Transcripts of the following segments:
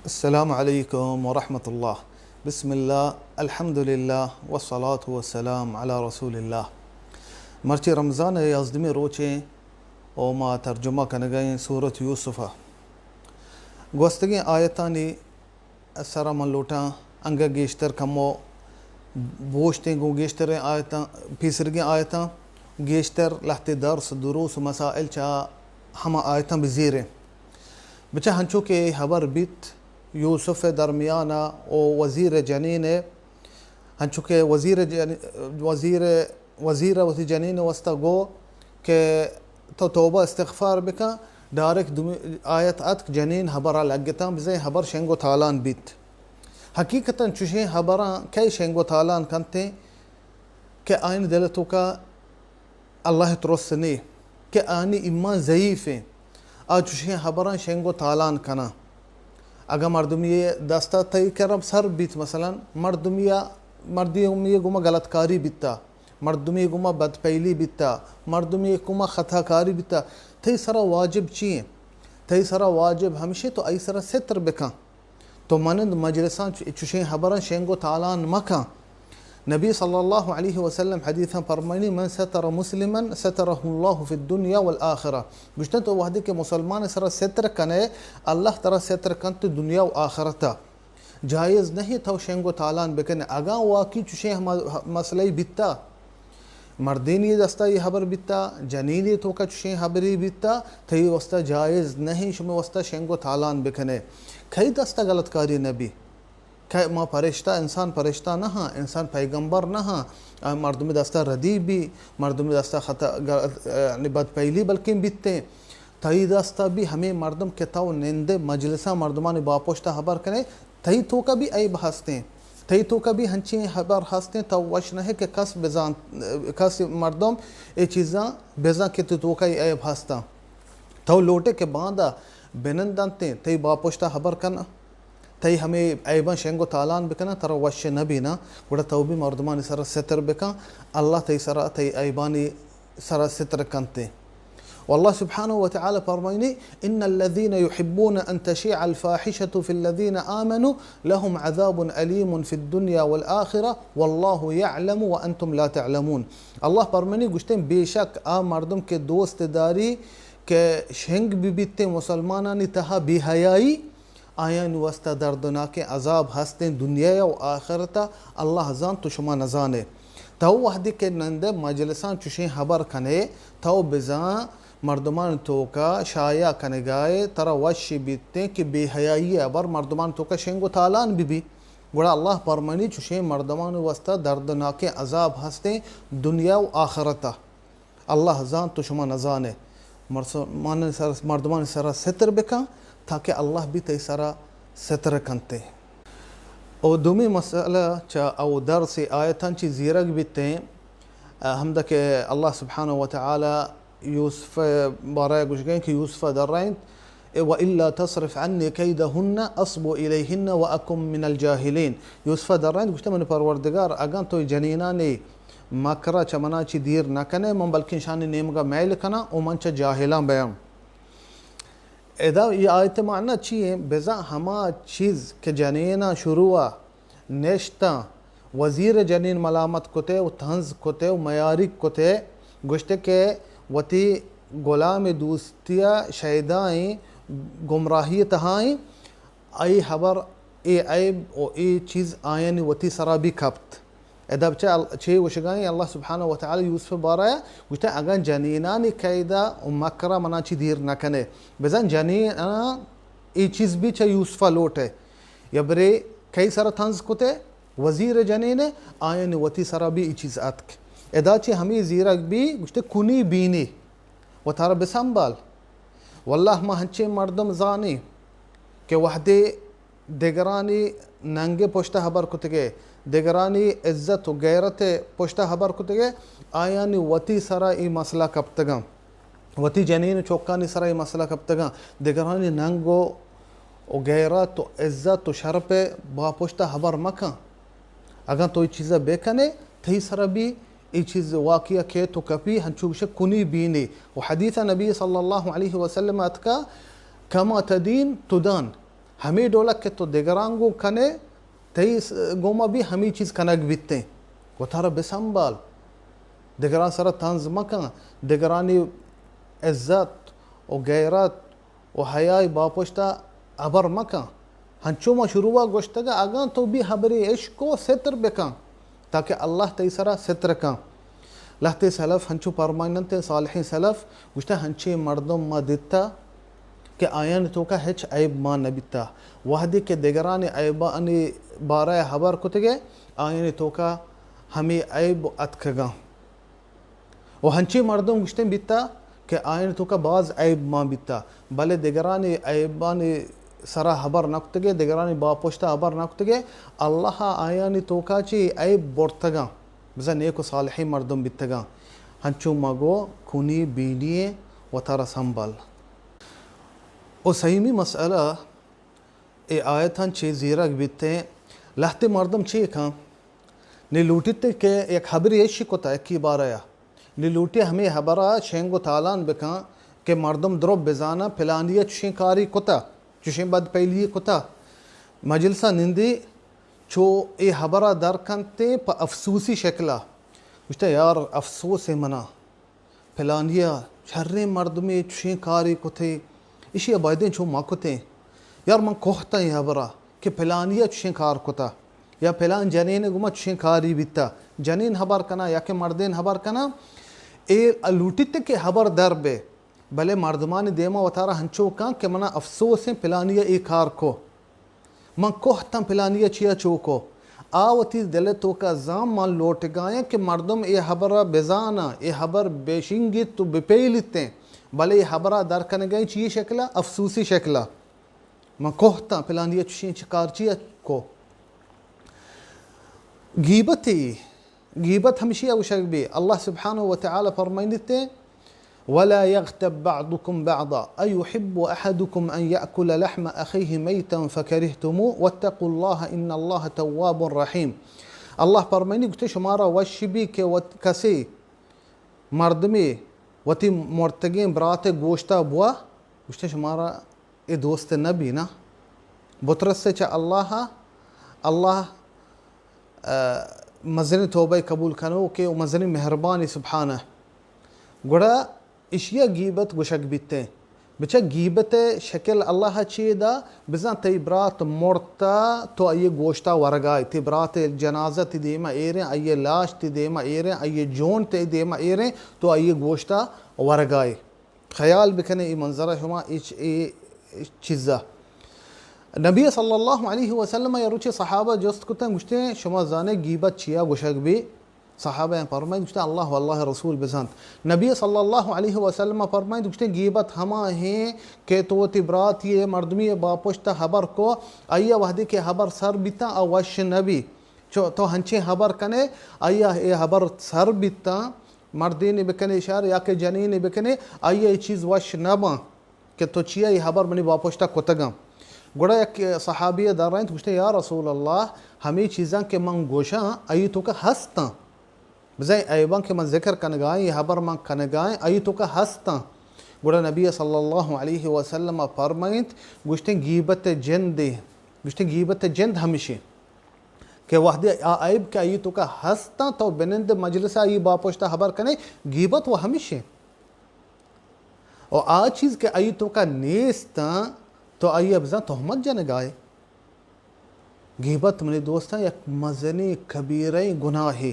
السلام علیکم ورحمۃ اللہ۔ بسم اللہ، الحمدللہ، والصلاة والسلام علی رسول اللہ۔ مرچی رمضان ءِ یازدمی روچیں او ما ترجمہ کنگا ایں سورت یوسف ءَ۔ گوستگیں آیتانی سرا من لوٹاں انگہ گیشتر کمو بوشتیں گوں گیشتریں آیتاں، پیسرگیں آیتاں، گیشتر لہتے درس، دروس و مسائل چہ ہما آیتاں بزیریں۔ بچہ ہنچو کہ ہبر بیت یوسف ءِ درمیان ءَ و وزیر ءِ جنین ءَ، ہنچو کہ وزیر ءِ جن-، وزیر، وزیر ءَ وتی جنین ءِ واسطہ گو کہ تو توبہ استغفار بکن، ڈائریکٹ دومی آیت اتک، جنین ہبر ءَ لگتاں، بزاں ہبر شنگ و تالان بیت۔ حقیقتاً چوشیں ہبراں کئے شنگ و تالان کنتیں کہ آیانی دل ءِ توکا اللہ ءِ ترس نے، کہ آیانی ایمان ضعیف ایں، آ چوشیں ہبراں شنگ و تالان کناں۔ اگاں مردمی دستا تئی کرا سر بیت، مثلاً مردمی، مردمی گوما غلط کاری بیتا، مردمی گوما بدپیلی بیتا، مردمی گوما خطا کاری بیتا، تئی سرا واجب چی ایں؟ تئی سرا واجب ہمشی تو آئی سرا ستر بکن۔ تو منند مجلساں چ-، چشیں ہبراں شنگ و تالان مکن۔ نبی صلی اللہ علیہ وسلم حدیثاں فرمانی، من ستر مسلما سترہ اللہ فی الدنیا والآخرہ۔ گوشتن تو وہدے کہ مسلمان سرا ستر کنے، اللہ ترا ستر کنت دنیا و آخرتا۔ جائز نہیں تو شنگ و تالان بکنے۔ اگاں واقعی چشیں ہما مسئلہ بیتا، مردینی دستا یہ ہبر بیتا، جنینی توکا چشیں ہبری بیتا، تئی واسطہ جائز نہیں، شما واسطہ شنگ و تالان بکنے۔ کئی دستا غلط کاری نبی؟ کہ ما پرشتہ، انسان پرشتہ نہ ہاں، انسان پیغمبر نہ ہاں، آ، مردم دستا ردی بی، مردم دستا خطا، گ-، یعنی بدپیلی بلکیں بیتیں۔ تئی دستا بی ہمیں مردم کہ تو نندے مجلساں مردمانی باپشتا ہبر کنے، تئی توکا بی عیب ہستیں، تئی توکا بی ہنچیں ہبر ہستیں، تو وش نہ کہ کس بزان، کس مردم اے چیزاں بزان کہ تو توکا اے عیب ہستاں۔ تو لوٹے کہ باندا بنندنتیں، تئی باپشتا ہبر کناں، تئی ہمے عیباں شنگ و تالان بکناں، ترا وش نہ بیناں، گڑا تو بی مردمانی سرا ستر بکن، اللہ تئی سرا، تئی عیبانی سرا ستر کنتیں۔ واللہ سبحانہ و تعالی فرمائنی، ان الذين يحبون ان تشيع الفاحشة في الذين آمنوا لهم عذاب اليم في الدنيا والآخرة والله يعلم وانتم لا تعلمون۔ اللہ فرمائنی گوشتیں، بے شک آ مردم کہ دوست داری کہ شنگ ببیتیں مسلمانانی تہا بے حیائی، آیانی واسطہ دردناکیں عذاب ہستیں دنیا و آخرتا، اللہ زانت و شما نزانے۔ تو وہدے کہ نندے مجلساں چشیں ہبر کنے، تو بزاں مردمان توکا شایع کنگائے، ترا وشی بیتیں کہ بے حیائی ہبر مردمان توکا شنگ و تالان ببی۔ گڑا اللہ پرمانی چشیں مردمان واسطہ دردناکیں عذاب ہستیں دنیا و آخرتا۔ اللہ زانت و شما نزانے۔ مرسو-، مان سر-، مردمانی سرا ستر بکن، تاکہ اللہ بی تئی سرا ستر کنتے۔ او دومی مسئلہ چا او درس آیتان چی زیرگ بیتیں، ہمدا کہ اللہ سبحانہ و تعالی یوسف بارہ گوشگیں کہ یوسف درائنت، و الا تصرف عنی کیدہن اصب الیہن و اکن من الجاہلین۔ یوسف درائنت گوشتے، من پروردگار، اگاں تو جنینانی مکرا چہ منا چی دیر نہ کنے، من بلکیں شانی نیمگا میل کناں و من چہ جاہلاں بیاں۔ ادا یہ آیت معنی چی ہیں؟ بزاں ہما چیز کہ جنیناں شروع نشتاں، وزیر جنین ملامت کتے و طنز کتے و میاریگ کتے، گوشتے کہ وتی غلام دوستیا شیدائیں گمراہی تہائیں، اے ہبر، اے عیب و اے چیز آیانی وتی سرا بی کپت۔ ادا بچہ ال-، چے گوشگائیں اللہ سبحانہ و تعالی یوسف بارہ گوشتے، اگاں جنینانی قیدہ و مکرہ منا چی دیر نکنے، بزن جنیناں اے چیز بی چہ یوسف لوٹے۔ یا برے کئی سرا طنز کتے، وزیر جنین آیانی وتی سرا بی اے چیز اتک۔ ادا چی ہمیں زیرگ بی گوشتے کنی بینی و تارا بسنبال۔ واللہ ما ہنچیں مردم زانیں کہ وہدے دگرانی ننگ پشت ہبر کتگے، دگرانی عزت و غیرت پشت ہبر کتگے، آیانی وتی سرا ای مسئلہ کپتگاں، وتی جنین و چوکانی سرا ای مسئلہ کپتگاں، دگرانی ننگ و، و غیرت و عزت و شرپ با پشت ہبر مکن۔ اگاں تو ای چیزا بکنے، تئی سرا بی ای چیز واقعہ کیت و کپی، ہنچو گوشے کنی بینی۔ و حدیث نبی صلی اللہ علیہ وسلم اتکا، کما تدین تدان۔ ہمے ڈولک کہ تو دگراں گوں کنے، تئی س-، گوما بھی ہمے چیز کنگ بیتیں۔ وتارا بسنبال۔ دگراں سرا طنز مکن۔ دگرانی عزت و غیرت و حیائی باپشتا ہبر مکن۔ ہنچو ما شروعا گوشتگا، اگاں تو بھی ہبرے اشکو، ستر بکن، تاکہ اللہ تئی سرا ستر کن۔ لہتے سلف ہنچو پرمائننت، صالحیں سلف گوشتہ، ہنچیں مردم ما دیتا کہ آیانی توکا ہچ عیب ما نبیتا۔ وہدے کہ دگرانی عیبانی بارہ ہبر کتگے، آیانی توکا ہمے عیب اتکگاں۔ و ہنچیں مردم گوشتیں بیتا کہ آیانی توکا باز عیب مان بیتا، بلے دگرانی عیبانی سرا ہبر نکتگے، دگرانی باپشتا ہبر نکتگے، اللہ آیانی توکا چی عیب برتگاں، بزاں نیک و صالحیں مردم بیتگاں۔ ہنچو مگو، کنی بینی وتارا سنبال۔ و سیمی مسئلہ، اے آیتاں چے زیرگ بیتیں، لہتے مردم چے کن؟ نی لوٹیت کہ یک ہبرے اشی کتا یکی بارہ ء۔ نی لوٹی ہمے ہبرا شنگ و تالان بکن کہ مردم درو بزاناں پلانی ء چشیں کاری کتا، چشیں بدپیلی کتا۔ مجلسا نندی چو اے ہبرا در کنتیں پہ افسوسی شکلا۔ گوشتہ، یار، افسوس ہے منا۔ پلانی ء شریں مردمے چشیں کارے کتے، ایشی ء بایدیں چو مہ کتیں۔ یار من کوہتاں اے ہبرا کہ پلانی ء چشیں کار کتا یا پلان جنین ء گوما چشیں کاری بیتا۔ جنین ہبر کنا یا کہ مردین ہبر کنا، اے لوٹیت کہ ہبر در بے، بلے مردمانی دیما وتارا ہنچو کن کہ منا افسوس ہیں پلانی ء اے کار کو۔ من کوہتاں پلانی ء چیا چوکو۔ آ وتی دل ء توکا زان من لوٹگایاں کہ مردم اے ہبر ء بزاناں، اے ہبر بشنگیت و بپیلیتیں، بلے اے ہبر ء در کنگائیں چی شکل ء؟ افسوسی شکل ء۔ من کوہتاں پلانی ء چشیں چکار چیا کو۔ گیبتے، گیبت ہمشی ء گوشگ بی۔ اللہ سبحانہ و تعالی فرمائنیتے، ولا يغتب بعضكم بعضا أيحب أحدكم أن يأكل لحم أخيه ميتا فكرهتموه واتقوا الله إن الله تواب رحيم۔ اللہ فرمائنی گوشتے، شمارا وش بی کہ وت کسے مردمے وتی مرتگیں برات گوشتا بوا، گوشتے شمارا اے دوست نہ بی نا۔ بترس چہ اللہ ء، اللہ، ء، مزنیں توبہ قبول کنوکے و مزنیں مہربانی سبحانہ۔ گڑا اشیا گیبت گوشگ بیتیں۔ بچہ گیبت ء شکل اللہ ء چے دا، بزاں تئی برات مرتا تو آئی گوشتا ورگائے، تئی برات جنازہ تئی دیما ایریں، آئی لاش تئی دیما ایریں، آئی جون تئی دیما ایریں، تو آئی گوشتا ورگائے۔ خیال بکنے اے منظرہ شما اے چ-، اے چیزا۔ نبی صلی اللہ علیہ وسلم یا روچے صحابہ جست کتن گوشتے، شما زانے گیبت چیا گوشگ بی؟ صحابہ ہیں فرمائیں گوشتے، اللہ و اللہ رسول بزانت۔ نبی صلی اللہ علیہ وسلم فرمائیں گوشتے، گیبت ہما ہیں کہ تو وتی برات یہ مردمی باپشت حبر کو، آیا وحدی کہ حبر سر بیتا آ وش نبی۔ چو تو ہنچیں حبر کنے، آیا اے حبر سر بیتا، مردینے بکنے اشارہ یا کہ جنینے بکنے، آئی ء اے چیز وش نہ باں کہ تو چیا اے حبر منی باپشتا کتگاں۔ گڑا یک صحابی ء در انت گوشتے، یا رسول اللہ، ہمے چیزاں کہ من گوشاں، آئی توکا ہستاں۔ بزاں عیباں کہ من ذکر کنگائیں، اے حبر من کنگائیں، آئی توکا ہستاں۔ گڑا نبی صلی اللہ علیہ وسلم فرمائنت، گوشتے گیبت جندے، گوشتے گیبت جند ہمشی کہ وہدے آ عیب کہ آئی توکا ہستاں، تو بنند مجلس آئی باپشتا حبر کنے، گیبت و ہمشی۔ و آ چیز کہ آئی توکا نیستاں، تو آئی بزاں تہمت جنگائے۔ گیبت منی دوستاں یک مزنیں کبیریں گناہے۔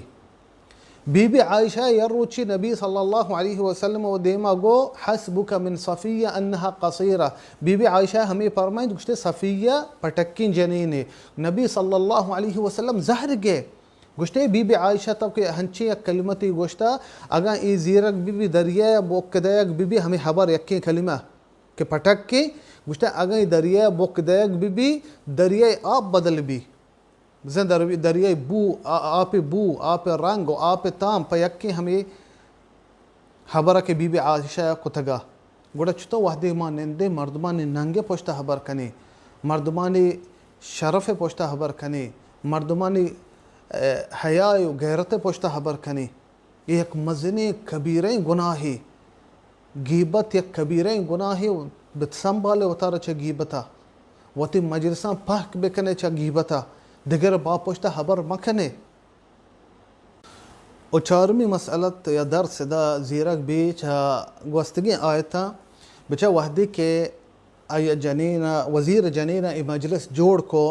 بی بی عائشہ ء یک روچے نبی صلی اللہ علیہ وسلم ء دیما گو، حسبک من صفیہ انہا قصیرہ۔ بی بی عائشہ ہمے فرمائنت، گوشتے، صفیہ پٹکیں جنینے۔ نبی صلی اللہ علیہ وسلم زہر گئے۔ گوشتے، بی بی عائشہ تو کہ ہنچیں یک کلمتی گوشتا، اگاں اے زیرگ بی بی دریا ء بوک دئیگ بی بی ہمے حبر یکیں کلمہ کہ پٹکیں، گوشتے، اگاں اے دریا ء بوک دئیگ بی بی، دریا ء آپ بدل بی۔ بزاں در-، دریائے بو، آ-، آپ بو، آپ رنگ و آپ تام پہ یکیں ہمے حبرہ کہ بی بی عائشہ ء کتگا۔ گڑا چتو وہدے ما نندیں مردمانی ننگ ء پشت ء حبر کنیں، مردمانی شرف ء پشت ء حبر کنیں، مردمانی، ء، حیا و غیرت ء پشت ء حبر کنیں؟ اے یک مزنیں کبیریں گناہے۔ گیبت یک کبیریں گناہے و بت سنبھالے وتارا چہ گیبتا۔ وتی مجلساں پہک بکنے چہ گیبتا، دگر باپشتا ہبر مکنے۔ و چارمی مسئلت یا درس ادا زیرگ بی چہ گوستگیں آیتاں، بچہ وہدی کہ آئی جنین، وزیر جنین ای مجلس جوڑ کو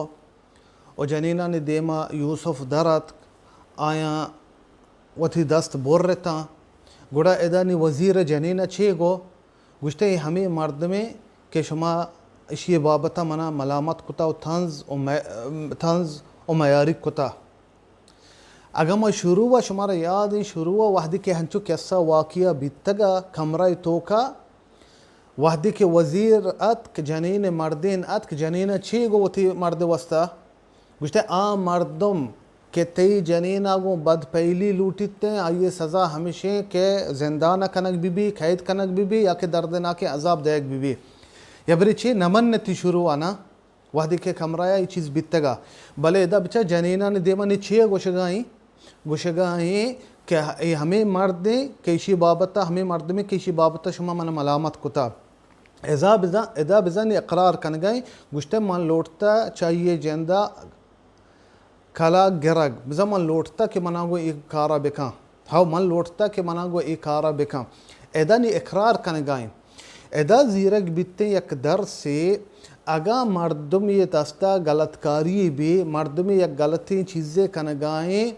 و جنینانی دیما یوسف در اتک، آیاں وتی دست برتاں، گڑا ادا نی وزیر جنین چے گو؟ گوشتہ، اے ہمے مردمے کہ شما اشی بابتا منا ملامت کتا و طنز و می-، طنز و میاریگ کتا۔ اگاں ما شروع ء شمارا یاد انت، شروع ء وہدے کہ ہنچو قصہ واقعہ بیتگا کمرہ ء توکا، وہدے کہ وزیر اتک، جنین مردین اتک، جنین چے گو وتی مرد واسطہ؟ گوشتہ، آ مردم کہ تئی جنینا گوں بدپیلی لوٹیت، آئی سزا ہمشیں کہ زندان کنگ بہ بی، قید کنگ بہ بی یا کہ دردناکیں عذاب دئیگ بہ بی۔ یا برے چے نہ منتی شروع آنا؟ وہدے کہ کمرہ ء اے چیز بیتگا، بلے ادا بچار جنینانی دیما نی چے گوشگا ایں؟ گوشگا ایں کہ اے ہمے مردیں کہ ایشی بابتا، ہمے مردمیں کہ ایشی بابتا شما من ملامت کتا۔ ادا بزاں، ادا بزاں نی اقرار کنگا ایں، گوشتہ من لوٹتا چہ آئی جندا کلاگ گرگ، بزاں من لوٹتا کہ منا گوں اے کارا بکن۔ ہو، من لوٹتا کہ منا گوں اے کارا بکن۔ ادا نی اقرار کنگا ایں۔ ادا زیرگ بیتیں یک درسے، اگاں مردم یہ دستا غلط کاری بی، مردم یک غلطیں چیزے کنگا ایں،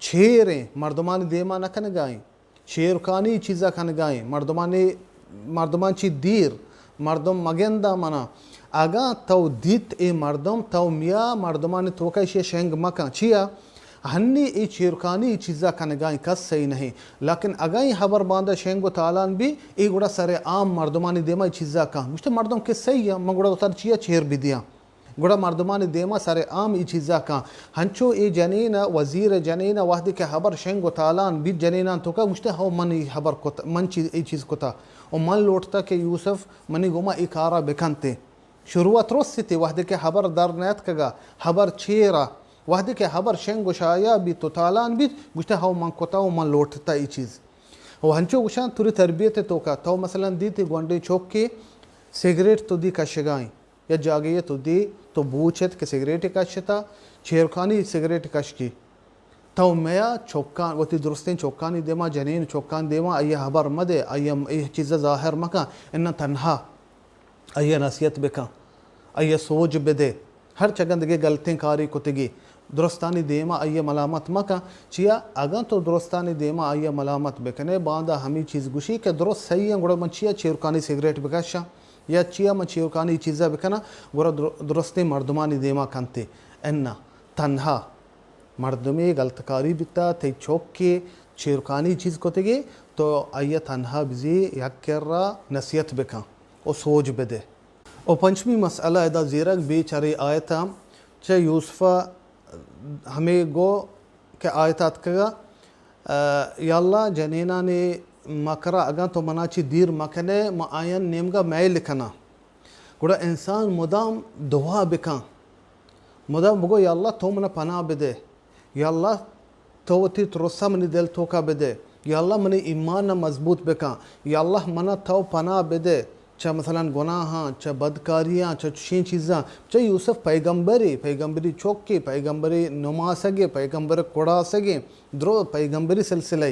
چیریں، مردمانی دیما نہ کنگا ایں، چیرکانی چیزا کنگا ایں، مردمانی، مردمان چی دیر، مردم مگندا منا۔ اگاں تو دیت اے مردم، تو میا مردمانی توکا ایشی شنگ مکن۔ چیا؟ ہنی اے چیرکانی چیزا کنگا ایں، کس سہی نہیں۔ لیکن اگاں اے ہبر باندا شنگ و تالان بی، اے گڑا سر عام مردمانی دیما اے چیزا کن۔ گوشتے مردم کہ سہی ایں، من گڑا وتارا چیا چیر بدیاں؟ گڑا مردمانی دیما سر عام اے چیزا کن۔ ہنچو اے جنین، وزیر جنین، وہدے کہ ہبر شنگ و تالان بیت جنینان توکا، گوشتے، ہو، من اے ہبر کت، من چیز، اے چیز کتا و من لوٹتا کہ یوسف منی گوما اے کارا بکنتے۔ شروع ء ترسیتے، وہدے کہ ہبر در نیتکگا، ہبر چیرا، وہدے کہ ہبر شنگ و شایا بیت و تالان بیت، گوشتے، ہو، من کتا و من لوٹتا اے چیز۔ و ہنچو گوشاں توری تربیت توکا، تو مثلاً دیتے گونڈیں چوکے سگریٹ تو دی کشگائیں، یا جاگہے تو دی تو بوچت کہ سگریٹ کشتا، چیرکانی سگریٹ کشکی۔ تو میا چکان، وتی درستیں چکانی دیما، جنین چکان دیما، آئی ہبر مدے، آئی اے چیزا ظاہر مکن، اناں تنہا آئی نصیحت بکن، آئی سوج بدے۔ ہر چگندگے غلطیں کاری کتگی، درستانی دیما آئی ملامت مکن۔ چیا؟ اگاں تو درستانی دیما آئی ملامت بکنے، باندا ہمی چیز گوشی کہ درست صحیح ایں، گڑا من چیا چیرکانی سگریٹ بکشاں؟ یا چیا من چیرکانی چیزا بکناں؟ گڑا در-، درستیں مردمانی دیما کنتے۔ اناں تنہا مردمے غلط کاری بیتا، تئی چوکے چیرکانی چیز کتگے، تو آئی تنہا بزی یک کرا نصیحت بکن و سوج بدے۔ و پنچمی مسئلہ ادا زیرگ بی چرے آیتا چہ یوسفا ہمے گو کہ آیت اتکگا، آ، یا اللہ، جنینانی مکرا اگاں تو منا چی دیر مکنے، ما آیان نیمگا میل کناں۔ گڑا انسان مدام دعا بکن، مدام بگو، یا اللہ، تو منا پناہ بدے، یا اللہ، تو وتی ترسا منی دل توکا بدے، یا اللہ، منی ایمان مضبوط بکن، یا اللہ، منا تو پناہ بدے چہ مثلاً گناہاں، چہ بدکاریاں، چہ چشیں چیزاں۔ چہ یوسف پیغمبرے، پیغمبری چوکے، پیغمبری نماسگے، پیغمبر کڑاسگے، درو پیغمبری سلسلہ۔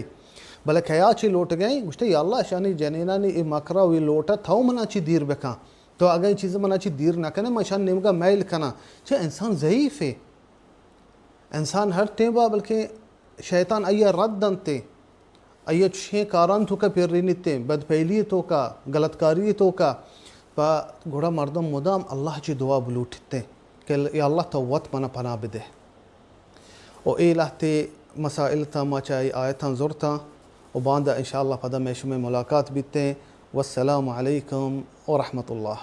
بلے کیا چی لوٹگئے؟ گوشتے، یا اللہ، اشانی جنینانی اے مکرا و اے لوٹا تو منا چی دیر بکن۔ تو اگاں اے چیز منا چی دیر نہ کنے، من اشان نیمگا میل کناں۔ چہ انسان ضعیفے۔ انسان ہر ٹیمبا بلکہ شیطان آئی رد دنتے، آئی چشیں کاران توکا پرینیتے، بدپیلی توکا، غلطکاری توکا، پہ گڑا مردم مدام اللہ چی دعا بلوٹتے کہ یا اللہ تو وت منا پناہ بدے۔ و اے لہتے مسائل تا ما چہ اے آیتاں زرتاں و باندا انشاءاللہ پدا مئے شمئے ملاقات بیتیں۔ والسلام علیکم ورحمۃ اللہ۔